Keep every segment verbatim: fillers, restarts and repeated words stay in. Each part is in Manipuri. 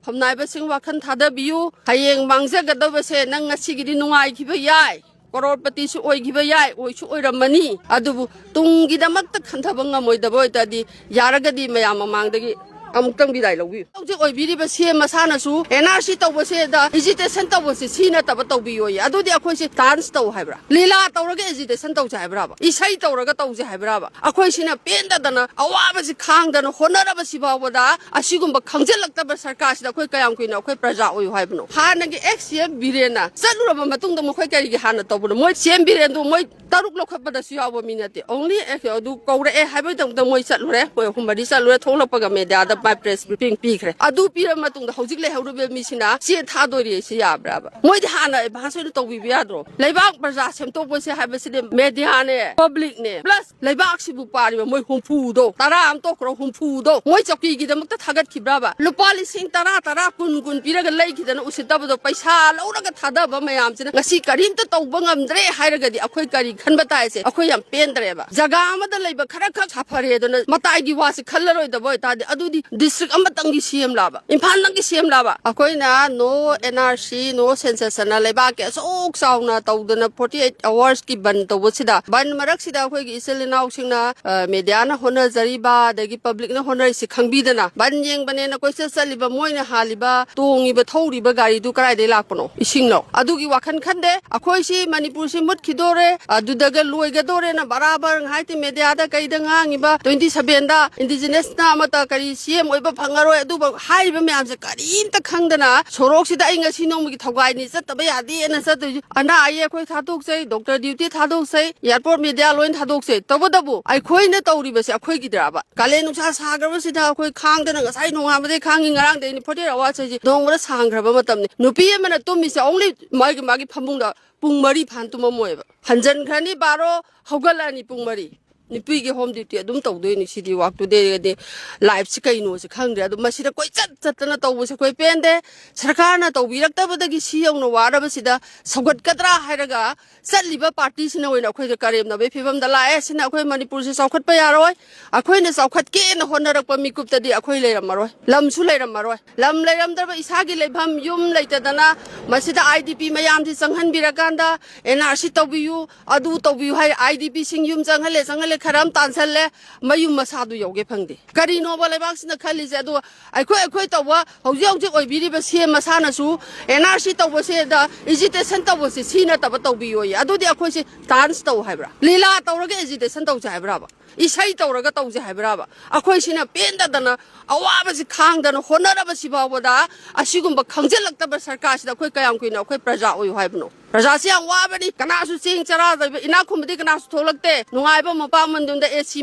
ꯐꯝꯅꯥꯏꯕꯁꯤꯡ ꯋꯥꯈꯜ ꯊꯥꯗꯕꯤꯌꯨ꯫ ꯍꯌꯦꯡ ꯃꯥꯡꯖꯒꯗꯕꯁꯦ ꯅꯪ ꯉꯁꯤꯒꯤꯗꯤ ꯅꯨꯡꯉꯥꯏꯈꯤꯕ ꯌꯥꯏ, ꯀꯔꯣꯔꯄꯇꯤꯁꯨ ꯑꯣꯏꯈꯤꯕ ꯌꯥꯏ, ꯑꯣꯏꯁꯨ ꯑꯣꯏꯔꯝꯃꯅꯤ, ꯑꯗꯨꯕꯨ ꯇꯨꯡꯒꯤꯗꯃꯛꯇ ꯈꯟꯊꯕ ꯉꯝꯃꯣꯏꯗꯕ ꯑꯣꯏꯇꯥꯔꯗꯤ, ꯌꯥꯔꯒꯗꯤ ꯃꯌꯥꯝ ꯃꯃꯥꯡꯗꯒꯤ ꯑꯃꯨꯛꯇꯪ ꯕꯤꯗꯥꯏ ꯂꯧꯕꯤꯌꯨ꯫ ꯍꯧꯖꯤꯛ ꯑꯣꯏꯕꯤꯔꯤꯕ ꯁꯤ ꯑꯦꯝ ꯃꯁꯥꯅꯁꯨ ꯑꯦꯟ ꯑꯥꯔ ꯁꯤ ꯇꯧꯕꯁꯤꯗ ꯍꯦꯖꯤꯇꯦꯁꯟ ꯇꯧꯕꯁꯦ ꯁꯤ ꯅꯠꯇꯕ ꯇꯧꯕꯤꯌꯣꯌꯦ꯫ ꯑꯗꯨꯗꯤ ꯑꯩꯈꯣꯏꯁꯦ ꯗꯥꯟꯁ ꯇꯧ ꯍꯥꯏꯕ꯭ꯔꯥ, ꯂꯤꯂꯥ ꯇꯧꯔꯒ ꯑꯦꯖꯤꯇꯦꯁꯟ ꯇꯧꯁꯦ ꯍꯥꯏꯕ꯭ꯔꯥꯕ, ꯏꯁꯩ ꯇꯧꯔꯒ ꯇꯧꯁꯦ ꯍꯥꯏꯕ꯭ꯔꯥꯕ? ꯑꯩꯈꯣꯏꯁꯤꯅ ꯄꯦꯟꯗꯗꯅ ꯑꯋꯥꯕꯁꯤ ꯈꯥꯡꯗꯅ ꯍꯣꯠꯅꯔꯕꯁꯤ ꯐꯥꯎꯕꯗ ꯑꯁꯤꯒꯨꯝꯕ ꯈꯪꯖꯤꯜꯂꯛꯇꯕ ꯁꯔꯀꯥꯔꯁꯤꯗ ꯑꯩꯈꯣꯏ ꯀꯌꯥꯝ ꯀꯨꯏꯅ ꯑꯩꯈꯣꯏ ꯄ꯭ꯔꯖꯥ ꯑꯣꯏꯌꯨ ꯍꯥꯏꯕꯅꯣ? ꯍꯥꯟꯅꯒꯤ ꯑꯦꯛꯁ ꯁꯤ ꯑꯦꯝ ꯕꯤꯔꯦꯟꯅ ꯆꯠꯂꯨꯔꯕ ꯃꯇꯨꯡꯗ ꯃꯈꯣꯏ ꯀꯔꯤꯒꯤ ꯍꯥꯟꯅ ꯇꯧꯕꯅꯣ? ꯃꯣꯏ ꯁꯤ ꯑꯦꯝ ꯕꯤꯔꯦꯟꯗꯨ ꯃꯣꯏ ꯇꯔꯨꯛ ꯂꯧꯈꯠꯄꯗꯁꯨ ꯌꯥꯎꯕ ꯃꯤ ꯅꯠꯇꯦ꯫ ꯑꯣꯡꯂꯤ ꯑꯗꯨ ꯀꯧꯔꯛꯑꯦ ꯍꯥꯏꯕꯒꯤꯗꯃꯛꯇ ꯃꯣꯏ ꯆꯠꯂꯨꯔꯦ, ꯃꯣꯏ ꯑꯍꯨꯝ ꯃꯔꯤ ꯆꯠꯂꯨꯔꯦ, ꯊꯣꯛꯂꯛꯄꯒ ꯃꯦꯗꯤꯌꯥꯗ ꯃꯥꯏ ꯄ꯭ꯔꯦꯁ ꯕ꯭ꯔꯤꯐꯤꯡ ꯄꯤꯈ꯭ꯔꯦ꯫ ꯑꯗꯨ ꯄꯤꯔꯕ ꯃꯇꯨꯡꯗ ꯍꯧꯖꯤꯛ ꯂꯩꯍꯧꯔꯤꯕ ꯃꯤꯁꯤꯅ ꯆꯦ ꯊꯥꯗꯣꯔꯤꯁꯤ ꯌꯥꯕ꯭ꯔꯥꯕ? ꯃꯣꯏꯗꯤ ꯍꯥꯟꯅ ꯑꯦꯗꯚꯥꯟꯁ ꯑꯣꯏꯅ ꯇꯧꯕꯤꯕ ꯌꯥꯗ꯭ꯔꯣ? ꯂꯩꯕꯥꯛ ꯄ꯭ꯔꯖꯥ ꯁꯦꯝꯗꯣꯛꯄꯁꯦ ꯍꯥꯏꯕꯁꯤꯗꯤ ꯃꯦꯗꯤꯌꯥꯅꯦ, ꯄꯕ꯭ꯂꯤꯛꯅꯦ, ꯄ꯭ꯂꯁ ꯂꯩꯕꯥꯛꯁꯤꯕꯨ ꯄꯥꯔꯤꯕ ꯃꯣꯏ ꯍꯨꯝꯐꯨꯗꯣ, ꯇꯔꯥ ꯑꯃ ꯇꯣꯛꯈ꯭ꯔꯣ, ꯍꯨꯝꯐꯨꯗꯣ ꯃꯣꯏ ꯆꯧꯀꯤꯒꯤꯗꯃꯛꯇ ꯊꯥꯒꯠꯈꯤꯕ꯭ꯔꯥꯕ? ꯂꯨꯄꯥ ꯂꯤꯁꯤꯡ ꯇꯔꯥ, ꯇꯔꯥ, ꯀꯨꯟ, ꯀꯨꯟ ꯄꯤꯔꯒ ꯂꯩꯈꯤꯗꯅ ꯎꯁꯤꯠꯇꯕꯗꯣ, ꯄꯩꯁꯥ ꯂꯧꯔꯒ ꯊꯥꯗꯕ ꯃꯌꯥꯝꯁꯤꯅ ꯉꯁꯤ ꯀꯔꯤꯝꯇ ꯇꯧꯕ ꯉꯝꯗ꯭ꯔꯦ ꯍꯥꯏꯔꯒꯗꯤ ꯑꯩꯈꯣꯏ ꯀꯔꯤ ꯈꯟꯕ ꯇꯥꯏꯁꯦ? ꯑꯩꯈꯣꯏ ꯌꯥꯝ ꯄꯦꯟꯗ꯭ꯔꯦꯕ꯫ ꯖꯒꯥ ꯑꯃꯗ ꯂꯩꯕ ꯈꯔ ꯈꯛ ꯁꯥꯐꯔꯦꯗꯅ ꯃꯇꯥꯏꯒꯤ ꯋꯥꯁꯦ ꯈꯜꯂꯔꯣꯏꯗꯕ ꯑꯣꯏꯇꯥꯔꯗꯤ, ꯑꯗꯨꯗꯤ ꯗꯤꯁꯇ꯭ꯔꯤꯛ ꯑꯃꯇꯪꯒꯤ ꯁꯤ ꯑꯦꯝ ꯂꯥꯕ, ꯏꯝꯐꯥꯜꯗꯪꯒꯤ ꯁꯤ ꯑꯦꯝ ꯂꯥꯕ? ꯑꯩꯈꯣꯏꯅ ꯅꯣ ꯑꯦꯟ ꯑꯥꯔ ꯁꯤ, ꯅꯣ ꯁꯦꯟꯁꯁ ꯑꯅ ꯂꯩꯕꯥꯛꯀꯤ ꯑꯁꯨꯛ ꯆꯥꯎꯅ ꯇꯧꯗꯅ ꯐꯣꯔꯇꯤ ꯑꯩꯠ ꯑꯋꯥꯔꯁꯀꯤ ꯕꯟ ꯇꯧꯕꯁꯤꯗ, ꯕꯟ ꯃꯔꯛꯁꯤꯗ ꯑꯩꯈꯣꯏꯒꯤ ꯏꯆꯤꯜ ꯏꯅꯥꯎꯁꯤꯡꯅ, ꯑ, ꯃꯦꯗꯤꯌꯥꯅ ꯍꯣꯠꯅꯖꯔꯤꯕ, ꯑꯗꯒꯤ ꯄꯕ꯭ꯂꯤꯛꯅ ꯍꯣꯠꯅꯔꯤꯁꯤ ꯈꯪꯕꯤꯗꯅ, ꯕꯟ ꯌꯦꯡꯕꯅꯦꯅ ꯀꯣꯏꯆꯠ ꯆꯠꯂꯤꯕ, ꯃꯣꯏꯅ ꯍꯥꯜꯂꯤꯕ, ꯇꯣꯡꯉꯤꯕ, ꯊꯧꯔꯤꯕ ꯒꯥꯔꯤꯗꯨ ꯀꯗꯥꯏꯗꯒꯤ ꯂꯥꯛꯄꯅꯣ? ꯏꯁꯤꯡꯂꯣ? ꯑꯗꯨꯒꯤ ꯋꯥꯈꯜ ꯈꯟꯗꯦ꯫ ꯑꯩꯈꯣꯏꯁꯤ ꯃꯅꯤꯄꯨꯔꯁꯤ ꯃꯨꯠꯈꯤꯗꯣꯔꯦ, ꯑꯗꯨꯗꯒ ꯂꯣꯏꯒꯗꯣꯔꯦꯅ ꯕꯔꯥꯕꯔ ꯉꯥꯏꯇꯦ ꯃꯦꯗꯤꯌꯥꯗ ꯀꯩꯗ ꯉꯥꯡꯉꯤꯕ, ꯇ꯭ꯋꯦꯟꯇꯤ ꯁꯚꯦꯟꯗ ꯏꯟꯗꯤꯖꯤꯅꯁꯅ ꯑꯃꯠꯇ ꯀꯔꯤ ꯁꯤ ꯑꯦꯝ ꯑꯣꯏꯕ ꯐꯪꯉꯔꯣꯏ, ꯑꯗꯨꯕꯨ ꯍꯥꯏꯔꯤꯕ ꯃꯌꯥꯝꯁꯦ ꯀꯔꯤꯝꯇ ꯈꯪꯗꯅ ꯁꯣꯔꯣꯛꯁꯤꯗ ꯑꯩ ꯉꯁꯤ ꯅꯣꯡꯃꯒꯤ ꯊꯧꯒꯥꯏꯅꯤ ꯆꯠꯇꯕ ꯌꯥꯗꯦꯅ ꯆꯠꯇꯣꯏꯁꯦ꯫ ꯑꯅꯥ ꯑꯌꯦꯛ ꯑꯩꯈꯣꯏ ꯊꯥꯗꯣꯛꯆꯩ, ꯗꯣꯛꯇꯔ ꯗ꯭ꯌꯨꯇꯤ ꯊꯥꯗꯣꯛꯆꯩ, ꯑꯦꯌꯥꯔꯄꯣꯔꯠ ꯃꯦꯗꯤꯌꯥ ꯂꯣꯏꯅ ꯊꯥꯗꯣꯛꯆꯩ꯫ ꯇꯧꯕꯇꯕꯨ ꯑꯩꯈꯣꯏꯅ ꯇꯧꯔꯤꯕꯁꯦ ꯑꯩꯈꯣꯏꯒꯤꯗ꯭ꯔꯕ? ꯀꯥꯂꯦꯟ ꯅꯨꯡꯁꯥ ꯁꯥꯈ꯭ꯔꯕꯁꯤꯗ ꯑꯩꯈꯣꯏ ꯈꯥꯡꯗꯅ ꯉꯁꯥꯏ ꯅꯣꯡꯉꯥꯟꯕꯗꯩ ꯈꯥꯡꯉꯤ, ꯉꯔꯥꯡꯗꯩꯅꯤ ꯐꯣꯔꯇꯤ ꯑꯩꯠ ꯑꯋꯥꯔꯁ ꯍꯥꯏꯁꯦ ꯅꯣꯡꯃꯗ ꯁꯥꯡꯈ꯭ꯔꯕ ꯃꯇꯝꯅꯤ꯫ ꯅꯨꯄꯤ ꯑꯃꯅ ꯇꯨꯝꯃꯤꯁꯦ ꯑꯣꯡꯂꯤ ꯃꯥꯒꯤ, ꯃꯥꯒꯤ ꯐꯃꯨꯡꯗ ꯄꯨꯡ ꯃꯔꯤ ꯐꯥꯅ ꯇꯨꯝꯃꯝꯃꯣꯏꯕ꯫ ꯍꯟꯖꯟꯈ꯭ꯔꯅꯤ ꯕꯥꯔꯣ, ꯍꯧꯒꯠꯂꯛꯑꯅꯤ ꯄꯨꯡ ꯃꯔꯤ꯫ ꯅꯨꯄꯤꯒꯤ home duty ꯑꯗꯨꯝ ꯇꯧꯗꯣꯏꯅꯤ꯫ ꯁꯤꯗꯤ work today ꯗꯤ life ꯁꯤ ꯀꯩꯅꯣꯁꯤ ꯈꯪꯗ꯭ꯔꯦ꯫ ꯑꯗꯨ ꯃꯁꯤꯗ ꯀꯣꯏꯆꯠ ꯆꯠꯇꯅ ꯇꯧꯕꯁꯦ ꯑꯩꯈꯣꯏ ꯄꯦꯟꯗꯦ꯫ ꯁꯔꯀꯥꯔꯅ ꯇꯧꯕꯤꯔꯛꯇꯕꯗꯒꯤ ꯁꯤ ꯌꯧꯅ ꯋꯥꯔꯕꯁꯤꯗ ꯁꯧꯒꯠꯀꯗ꯭ꯔꯥ ꯍꯥꯏꯔꯒ ꯆꯠꯂꯤꯕ party ꯁꯤꯅ ꯑꯣꯏꯅ ꯑꯩꯈꯣꯏꯗ ꯀꯔꯦꯝꯅꯕꯒꯤ ꯐꯤꯕꯝꯗ ꯂꯥꯛꯑꯦ꯫ ꯁꯤꯅ ꯑꯩꯈꯣꯏ ꯃꯅꯤꯄꯨꯔꯁꯤ ꯆꯥꯎꯈꯠꯄ ꯌꯥꯔꯣꯏ꯫ ꯑꯩꯈꯣꯏꯅ ꯆꯥꯎꯈꯠꯀꯦꯅ ꯍꯣꯠꯅꯔꯛꯄ ꯃꯤꯀꯨꯞꯇꯗꯤ ꯑꯩꯈꯣꯏ ꯂꯩꯔꯝꯃꯔꯣꯏ, ꯂꯝꯁꯨ ꯂꯩꯔꯝꯃꯔꯣꯏ꯫ ꯂꯝ ꯂꯩꯔꯝꯗ꯭ꯔꯕ, ꯏꯁꯥꯒꯤ ꯂꯩꯐꯝ ꯌꯨꯝ ꯂꯩꯇꯗꯅ ꯃꯁꯤꯗ IDP ꯃꯌꯥꯝꯁꯤ ꯆꯪꯍꯟꯕꯤꯔꯀꯥꯟꯗ NRC ꯇꯧꯕꯤꯌꯨ, ꯑꯗꯨ ꯇꯧꯕꯤꯌꯨ ꯍꯥꯏ꯫ IDP ꯁꯤꯡ ꯌꯨꯝ ꯆꯪꯍꯜꯂꯦ, ꯆꯪꯍꯜꯂꯦ, ꯈꯔ ꯑꯃ ꯇꯥꯟꯁꯜꯂꯦ, ꯃꯌꯨꯝ ꯃꯁꯥꯗꯨ ꯌꯧꯒꯦ ꯐꯪꯗꯦ꯫ ꯀꯔꯤꯅꯣꯕ ꯂꯩꯕꯥꯛꯁꯤꯅ ꯈꯜꯂꯤꯁꯦ? ꯑꯗꯨꯒ ꯑꯩꯈꯣꯏ, ꯑꯩꯈꯣꯏ ꯇꯧꯕ ꯍꯧꯖꯤꯛ ꯍꯧꯖꯤꯛ ꯑꯣꯏꯕꯤꯔꯤꯕ CM ꯃꯁꯥꯅꯁꯨ NRC ꯇꯧꯕꯁꯦꯗ agitation ꯇꯧꯕꯁꯦ ꯁꯤ ꯅꯠꯇꯕ ꯇꯧꯕꯤꯌꯣꯌꯦ꯫ ꯑꯗꯨꯗꯤ ꯑꯩꯈꯣꯏꯁꯦ dance ꯇꯧ ꯍꯥꯏꯕ꯭ꯔꯥ? ꯂꯤꯂꯥ ꯇꯧꯔꯒ agitation ꯇꯧꯁꯦ ꯍꯥꯏꯕ꯭ꯔꯥꯕ? ꯏꯁꯩ ꯇꯧꯔꯒ ꯇꯧꯁꯦ ꯍꯥꯏꯕ꯭ꯔꯥꯕ? ꯑꯩꯈꯣꯏ ꯁꯤꯅ ꯄꯦꯟꯗꯗꯅ ꯑꯋꯥꯕꯁꯤ ꯈꯥꯡꯗꯅ ꯍꯣꯠꯅꯔꯕꯁꯤ ꯐꯥꯎꯕꯗ ꯑꯁꯤꯒꯨꯝꯕ ꯈꯪꯖꯤꯜꯂꯛꯇꯕ ꯁꯔꯀꯥꯔꯁꯤꯗ ꯑꯩꯈꯣꯏ ꯀꯌꯥꯝ ꯀꯨꯏꯅ ꯑꯩꯈꯣꯏ ꯄ꯭ꯔꯖꯥ ꯑꯣꯏꯌꯨ ꯍꯥꯏꯕꯅꯣ? ꯄ꯭ꯔꯖꯥꯁꯤ ꯌꯥꯝ ꯋꯥꯕꯅꯤ꯫ ꯀꯅꯥꯁꯨ ꯆꯦꯡ ꯆꯔꯥ ꯂꯩꯕ, ꯏꯅꯥꯛ ꯈꯨꯟꯕꯗꯤ ꯀꯅꯥꯁꯨ ꯊꯣꯛꯂꯛꯇꯦ꯫ ꯅꯨꯡꯉꯥꯏꯕ ꯃꯄꯥ ꯃꯟꯗꯨꯝꯗ AC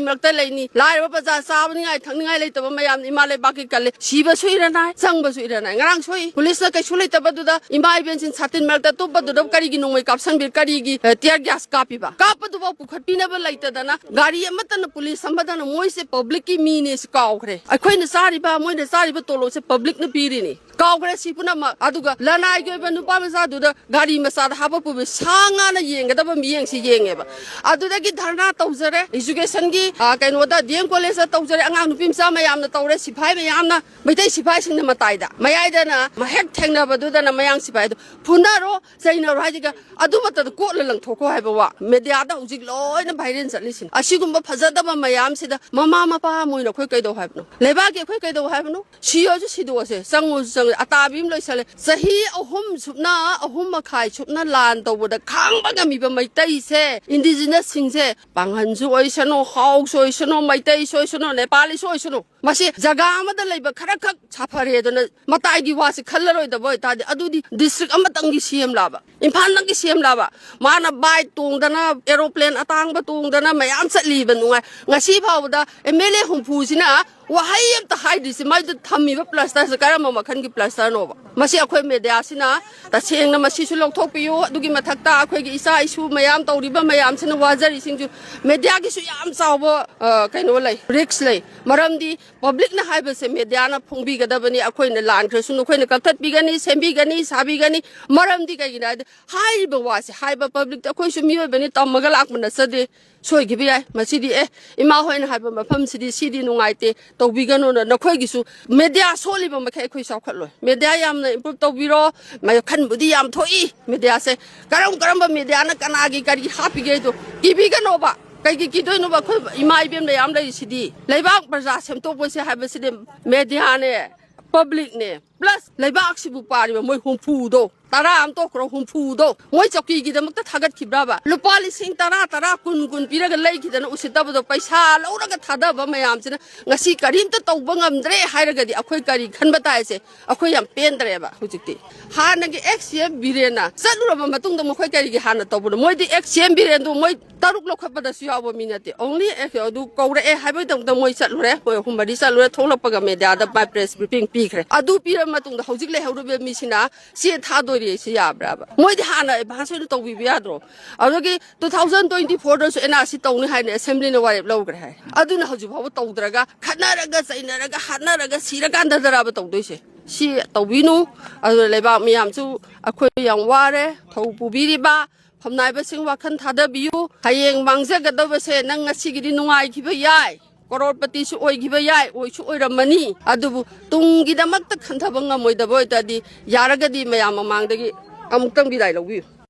ꯃꯔꯛꯇ ꯂꯩꯅꯤ꯫ ꯂꯥꯏꯔꯕ ꯄ꯭ꯔꯖꯥ ꯆꯥꯕꯅꯤꯉꯥꯏ ꯊꯛꯅꯤꯡꯉꯥꯏ ꯂꯩꯇꯕ ꯃꯌꯥꯝ ꯏꯃꯥ ꯂꯩꯕꯥꯛꯀꯤ ꯀꯜꯂꯤ꯫ ꯁꯤꯕꯁꯨ ꯏꯔꯅꯥꯏ, ꯆꯪꯕꯁꯨ ꯏꯔꯅꯥꯏ꯫ ꯉꯔꯥꯡ ꯁꯣꯏ ꯄꯨꯂꯤꯁꯅ ꯀꯩꯁꯨ ꯂꯩꯇꯕꯗꯨꯗ ꯏꯃꯥ ꯏꯕꯦꯟꯁꯤꯡ ꯁꯥꯇꯤꯟ ꯃꯔꯛꯇ ꯇꯨꯞꯄꯗꯨꯗ ꯀꯔꯤꯒꯤ ꯅꯣꯡꯃꯩ ꯀꯥꯞꯁꯟꯕꯤ-, ꯀꯔꯤꯒꯤ, ꯑ, tear gas ꯀꯥꯞꯄꯤꯕ? ꯀꯥꯞꯄꯗꯨꯐꯥꯎ ꯄꯨꯈꯠꯄꯤꯅꯕ ꯂꯩꯇꯗꯅ ꯒꯥꯔꯤ ꯑꯃꯠꯇꯅ ꯄꯨꯂꯤꯁ ꯑꯃꯗꯅ ꯃꯣꯏꯁꯦ publicꯀꯤ ꯃꯤꯅꯦ ꯁꯤ ꯀꯥꯎꯈ꯭ꯔꯦ꯫ ꯑꯩꯈꯣꯏꯅ ꯆꯥꯔꯤꯕ, ꯃꯣꯏꯅ ꯆꯥꯔꯤꯕ ꯇꯣꯂꯣꯞꯁꯦ publicꯅ ꯄꯤꯔꯤꯅꯤ꯫ ꯀꯥꯎꯈ꯭ꯔꯦ ꯁꯤ ꯄꯨꯝꯅꯃꯛ꯫ ꯑꯗꯨꯒ ꯂꯅꯥꯏꯒꯤ ꯑꯣꯏꯕ ꯅꯨꯄꯥ ꯃꯆꯥꯗꯨꯗ ꯒꯥꯔꯤ ꯃꯆꯥꯗ ꯍꯥꯞꯄ ꯄꯨꯕꯤ ꯁꯥ ꯉꯥꯅ ꯌꯦꯡꯒꯗꯕ ꯃꯤꯠꯌꯦꯡꯁꯤ ꯌꯦꯡꯉꯦꯕ꯫ ꯑꯗꯨꯗꯒꯤ ꯙꯔꯅꯥ ꯇꯧꯖꯔꯦ, educationꯒꯤ, ꯑ, ꯀꯩꯅꯣꯗ DM collegeꯇ ꯇꯧꯖꯔꯦ, ꯑꯉꯥꯡ ꯅꯨꯄꯤ ꯃꯆꯥ ꯃꯌꯥꯝꯅ ꯇꯧꯔꯦ, ꯁꯤꯐꯥꯏ ꯃꯌꯥꯝꯅ, ꯃꯩꯇꯩ ꯁꯤꯐꯥꯏꯁꯤꯡꯅ ꯃꯇꯥꯏꯗ, ꯃꯌꯥꯏꯗꯅ ꯍꯦꯛ ꯊꯦꯡꯅꯕꯗꯨꯗꯅ ꯃꯌꯥꯡ ꯁꯤꯐꯥꯏꯗꯣ ꯐꯨꯅꯔꯣ, ꯆꯩꯅꯔꯣ ꯍꯥꯏꯁꯤꯒ ꯑꯗꯨꯃꯛꯇꯗ ꯀꯣꯠꯂ ꯂꯪꯊꯣꯛꯈꯣ ꯍꯥꯏꯕ ꯋꯥ꯫ Mediaꯗ ꯍꯧꯖꯤꯛ ꯂꯣꯏꯅ viral ꯆꯠꯂꯤꯁꯤꯅꯤ꯫ ꯑꯁꯤꯒꯨꯝꯕ ꯐꯖꯗꯕ ꯃꯌꯥꯝꯁꯤꯗ ꯃꯃꯥ ꯃꯄꯥ ꯑꯃ ꯑꯣꯏꯅ ꯑꯩꯈꯣꯏ ꯀꯩꯗꯧ ꯍꯥꯏꯕꯅꯣ? ꯂꯩꯕꯥꯛꯀꯤ ꯑꯩꯈꯣꯏ ꯀꯩꯗꯧ ꯍꯥꯏꯕꯅꯣ? ꯁꯤꯔꯁꯨ ꯁꯤꯗꯣꯛꯑꯁꯦ, ꯆꯪꯉꯨꯁꯨ ꯆꯪꯉꯨ, ꯑꯇꯥꯕꯤ ꯑꯃ ꯂꯣꯏꯁꯜꯂꯦ꯫ ꯆꯍꯤ ꯑꯍꯨꯝ ꯁꯨꯞꯅ, ꯑꯍꯨꯝ ꯃꯈꯥꯏ ꯁꯨꯞꯅ ꯂꯥꯟ ꯇꯧꯕꯗ ꯈꯥꯡꯕ ꯉꯝꯃꯤꯕ ꯃꯩꯇꯩꯁꯦ, indigenousꯁꯤꯡꯁꯦ, ꯄꯥꯡꯒꯟꯁꯨ ꯑꯣꯏꯁꯅꯨ, ꯍꯥꯎꯁꯨ ꯑꯣꯏꯁꯅꯨ, ꯃꯩꯇꯩꯁꯨ ꯑꯣꯏꯁꯅꯨ, ꯅꯦꯄꯥꯂꯤꯁꯨ ꯑꯣꯏꯁꯅꯨ, ꯃꯁꯤ ꯖꯒꯥ ꯑꯃꯗ ꯂꯩꯕ ꯈꯔꯈꯛ ꯁꯥꯐꯔꯦꯗꯅ ꯃꯇꯥꯏꯒꯤ ꯋꯥꯁꯤ ꯈꯜꯂꯔꯣꯏꯗꯕ ꯑꯣꯏꯇꯥꯔꯗꯤ, ꯑꯗꯨꯗꯤ district ꯑꯃꯇꯪꯒꯤ CM ꯂꯥꯕ, ꯏꯝꯐꯥꯜꯗꯪꯒꯤ CM ꯂꯥꯕ? ꯃꯥꯅ bike ꯇꯣꯡꯗꯅ, aeroplane ꯑꯇꯥꯡꯕ ꯇꯣꯡꯗꯅ ꯃꯌꯥꯝ ꯆꯠꯂꯤꯕ ꯅꯨꯡꯉꯥꯏ꯫ ꯉꯁꯤ ꯐꯥꯎꯕꯗ MLA ꯍꯨꯝꯐꯨꯁꯤꯅ ꯋꯥꯍꯩ ꯑꯝꯇ ꯍꯥꯏꯗ꯭ꯔꯤꯁꯤ, ꯃꯥꯏꯗ ꯊꯝꯃꯤꯕ ꯄ꯭ꯂꯁꯇꯔꯁꯦ ꯀꯔꯝꯕ ꯃꯈꯜꯒꯤ ꯄ꯭ꯂꯁꯇꯔꯅꯣꯕ? ꯃꯁꯤ ꯑꯩꯈꯣꯏ ꯃꯦꯗꯤꯌꯥꯁꯤꯅ ꯇꯁꯦꯡꯅ ꯃꯁꯤꯁꯨ ꯂꯧꯊꯣꯛꯄꯤꯌꯨ꯫ ꯑꯗꯨꯒꯤ ꯃꯊꯛꯇ ꯑꯩꯈꯣꯏꯒꯤ ꯏꯆꯥ ꯏꯁꯨ ꯃꯌꯥꯝ ꯇꯧꯔꯤꯕ ꯃꯌꯥꯝꯁꯤꯅ ꯋꯥꯖꯔꯤꯁꯤꯡꯁꯨ ꯃꯦꯗꯤꯌꯥꯒꯤꯁꯨ ꯌꯥꯝ ꯆꯥꯎꯕ, ꯑ, ꯀꯩꯅꯣ ꯂꯩ, ꯔꯤꯛꯁ ꯂꯩ꯫ ꯃꯔꯝꯗꯤ ꯄꯕ꯭ꯂꯤꯛꯅ ꯍꯥꯏꯕꯁꯦ ꯃꯦꯗꯤꯌꯥꯅ ꯐꯣꯡꯕꯤꯒꯗꯕꯅꯤ꯫ ꯑꯩꯈꯣꯏꯅ ꯂꯥꯟꯈ꯭ꯔꯁꯨ ꯅꯈꯣꯏꯅ ꯀꯛꯊꯠꯄꯤꯒꯅꯤ, ꯁꯦꯝꯕꯤꯒꯅꯤ, ꯁꯥꯕꯤꯒꯅꯤ꯫ ꯃꯔꯝꯗꯤ ꯀꯩꯒꯤꯅꯣ ꯍꯥꯏꯗꯤ ꯍꯥꯏꯔꯤꯕ ꯋꯥꯁꯦ ꯍꯥꯏꯕ ꯄꯕ꯭ꯂꯤꯛꯇ ꯑꯩꯈꯣꯏꯁꯨ ꯃꯤꯑꯣꯏꯕꯅꯤ, ꯇꯝꯃꯒ ꯂꯥꯛꯄ ꯅꯠꯆꯗꯦ꯫ ꯁꯣꯏꯈꯤꯕ ꯌꯥꯏ꯫ ꯃꯁꯤꯗꯤ ꯑꯦ, ꯏꯃꯥ ꯍꯣꯏꯅ ꯍꯥꯏꯕ ꯃꯐꯝꯁꯤꯗꯤ ꯁꯤꯗꯤ ꯅꯨꯡꯉꯥꯏꯇꯦ, ꯇꯧꯕꯤꯒꯅꯨꯅ ꯅꯈꯣꯏꯒꯤꯁꯨ ꯃꯦꯗꯤꯌꯥ ꯁꯣꯜꯂꯤꯕ ꯃꯈꯩ ꯑꯩꯈꯣꯏ ꯆꯥꯎꯈꯠꯂꯣꯏ꯫ ꯃꯦꯗꯤꯌꯥ ꯌꯥꯝꯅ ꯏꯝꯄ꯭ꯔꯨꯞ ꯇꯧꯕꯤꯔꯣ꯫ ꯃꯈꯟꯕꯨꯗꯤ ꯌꯥꯝ ꯊꯣꯛꯏ ꯃꯦꯗꯤꯌꯥꯁꯦ꯫ ꯀꯔꯝ ꯀꯔꯝꯕ ꯃꯦꯗꯤꯌꯥꯅ ꯀꯅꯥꯒꯤ ꯀꯔꯤ ꯍꯥꯞꯄꯤꯒꯦꯗꯣ ꯀꯤꯕꯤꯒꯅꯣꯕ꯫ ꯀꯩꯒꯤ ꯀꯤꯗꯣꯏꯅꯣꯕ? ꯑꯩꯈꯣꯏ ꯏꯃꯥ ꯏꯕꯦꯟ ꯃꯌꯥꯝ ꯂꯩꯔꯤꯁꯤꯗꯤ꯫ ꯂꯩꯕꯥꯛ ꯄ꯭ꯔꯖꯥ ꯁꯦꯝꯗꯣꯛꯄꯁꯦ ꯍꯥꯏꯕꯁꯤꯗꯤ ꯃꯦꯗꯤꯌꯥꯅꯦ, ꯄꯕ꯭ꯂꯤꯛꯅꯦ, ꯄ꯭ꯂꯁ ꯂꯩꯕꯥꯛꯁꯤꯕꯨ ꯄꯥꯔꯤꯕ ꯃꯣꯏ ꯍꯨꯝꯐꯨꯗꯣ, ꯇꯔꯥ ꯑꯃ ꯇꯣꯛꯈ꯭ꯔꯣ, ꯍꯨꯝꯐꯨꯗꯣ ꯃꯣꯏ ꯆꯧꯀꯤꯒꯤꯗꯃꯛꯇ ꯊꯥꯒꯠꯈꯤꯕ꯭ꯔꯕ? ꯂꯨꯄꯥ ꯂꯤꯁꯤꯡ ꯇꯔꯥ, ꯇꯔꯥ, ꯀꯨꯟ, ꯀꯨꯟ ꯄꯤꯔꯒ ꯂꯩꯈꯤꯗꯅ ꯎꯁꯤꯠꯇꯕꯗꯣ, ꯄꯩꯁꯥ ꯂꯧꯔꯒ ꯊꯥꯗꯕ ꯃꯌꯥꯝꯁꯤꯅ ꯉꯁꯤ ꯀꯔꯤꯝꯇ ꯇꯧꯕ ꯉꯝꯗ꯭ꯔꯦ ꯍꯥꯏꯔꯒꯗꯤ ꯑꯩꯈꯣꯏ ꯀꯔꯤ ꯈꯟꯕ ꯇꯥꯏꯁꯦ? ꯑꯩꯈꯣꯏ ꯌꯥꯝ ꯄꯦꯟꯗ꯭ꯔꯦꯕ ꯍꯧꯖꯤꯛꯇꯤ꯫ ꯍꯥꯟꯅꯒꯤ ꯑꯦꯛꯁ ꯁꯤ ꯑꯦꯝ ꯕꯤꯔꯦꯟꯅ ꯆꯠꯂꯨꯔꯕ ꯃꯇꯨꯡꯗ ꯃꯈꯣꯏ ꯀꯔꯤꯒꯤ ꯍꯥꯟꯅ ꯇꯧꯕꯅꯣ? ꯃꯣꯏꯗꯤ ꯑꯦꯛꯁ ꯁꯤ ꯑꯦꯝ ꯕꯤꯔꯦꯟꯗꯨ ꯃꯣꯏ ꯇꯔꯨꯛ ꯂꯧꯈꯠꯄꯗꯁꯨ ꯌꯥꯎꯕ ꯃꯤ ꯅꯠꯇꯦ꯫ ꯑꯣꯡꯂꯤ ꯑꯦꯛꯁ ꯑꯗꯨ ꯀꯧꯔꯛꯑꯦ ꯍꯥꯏꯕꯒꯤꯗꯃꯛꯇ ꯃꯣꯏ ꯆꯠꯂꯨꯔꯦ꯫ ꯃꯣꯏ ꯑꯍꯨꯝ ꯃꯔꯤ ꯆꯠꯂꯨꯔꯦ꯫ ꯊꯣꯛꯂꯛꯄꯒ ꯃꯦꯗꯤꯌꯥꯗ ꯃꯥꯏ ꯄ꯭ꯔꯦꯁ ꯕ꯭ꯔꯤꯐꯤꯡ ꯄꯤꯈ꯭ꯔꯦ꯫ ꯑꯗꯨ ꯄꯤꯔꯕ ꯃꯇꯨꯡꯗ ꯍꯧꯖꯤꯛ ꯂꯩꯍꯧꯔꯤꯕ ꯃꯤꯁꯤꯅ ꯆꯦ ꯊꯥꯗꯣꯔꯤ, ꯁꯤ ꯌꯥꯕ꯭ꯔꯥꯕ? ꯃꯣꯏꯗꯤ ꯍꯥꯟꯅ ꯑꯦꯗꯚꯥꯟꯁ ꯑꯣꯏꯅ ꯇꯧꯕꯤꯕ ꯌꯥꯗ꯭ꯔꯣ? ꯑꯗꯨꯗꯒꯤ ꯇꯨ ꯊꯥꯎꯖꯟ ꯇ꯭ꯋꯦꯟꯇꯤ ꯐꯣꯔꯗꯁꯨ ꯑꯦꯟ ꯑꯥꯔ ꯁꯤ ꯇꯧꯅꯤ ꯍꯥꯏꯅ ꯑꯦꯁꯦꯝꯕ꯭ꯂꯤꯅ ꯋꯥꯔꯦꯞ ꯂꯧꯈ꯭ꯔꯦ ꯍꯥꯏ꯫ ꯑꯗꯨꯅ ꯍꯧꯖꯤꯛ ꯐꯥꯎꯕ ꯇꯧꯗ꯭ꯔꯒ ꯈꯠꯅꯔꯒ ꯆꯩꯅꯔꯒ ꯍꯥꯠꯅꯔꯒ ꯁꯤꯔꯀꯥꯟꯗꯗꯔꯕ ꯇꯧꯗꯣꯏꯁꯦ? ꯁꯤ ꯇꯧꯕꯤꯅꯨ꯫ ꯑꯗꯨꯅ ꯂꯩꯕꯥꯛ ꯃꯤꯌꯥꯝꯁꯨ ꯑꯩꯈꯣꯏ ꯌꯥꯝ ꯋꯥꯔꯦ꯫ ꯊꯧ ꯄꯨꯕꯤꯔꯤꯕ ꯐꯝꯅꯥꯏꯕꯁꯤꯡ ꯋꯥꯈꯜ ꯊꯥꯗꯕꯤꯌꯨ꯫ ꯍꯌꯦꯡ ꯃꯥꯡꯖꯒꯗꯕꯁꯦ ꯅꯪ ꯉꯁꯤꯒꯤꯗꯤ ꯅꯨꯡꯉꯥꯏꯈꯤꯕ ꯌꯥꯏ, ꯀꯔꯣꯔꯄꯇꯤꯁꯨ ꯑꯣꯏꯈꯤꯕ ꯌꯥꯏ, ꯑꯣꯏꯁꯨ ꯑꯣꯏꯔꯝꯃꯅꯤ꯫ ꯑꯗꯨꯕꯨ ꯇꯨꯡꯒꯤꯗꯃꯛꯇ ꯈꯟꯊꯕ ꯉꯝꯃꯣꯏꯗꯕ ꯑꯣꯏꯇꯥꯔꯗꯤ ꯌꯥꯔꯒꯗꯤ ꯃꯌꯥꯝ ꯃꯃꯥꯡꯗꯒꯤ ꯑꯃꯨꯛꯇꯪ ꯕꯤꯗꯥꯏ ꯂꯧꯕꯤꯌꯨ꯫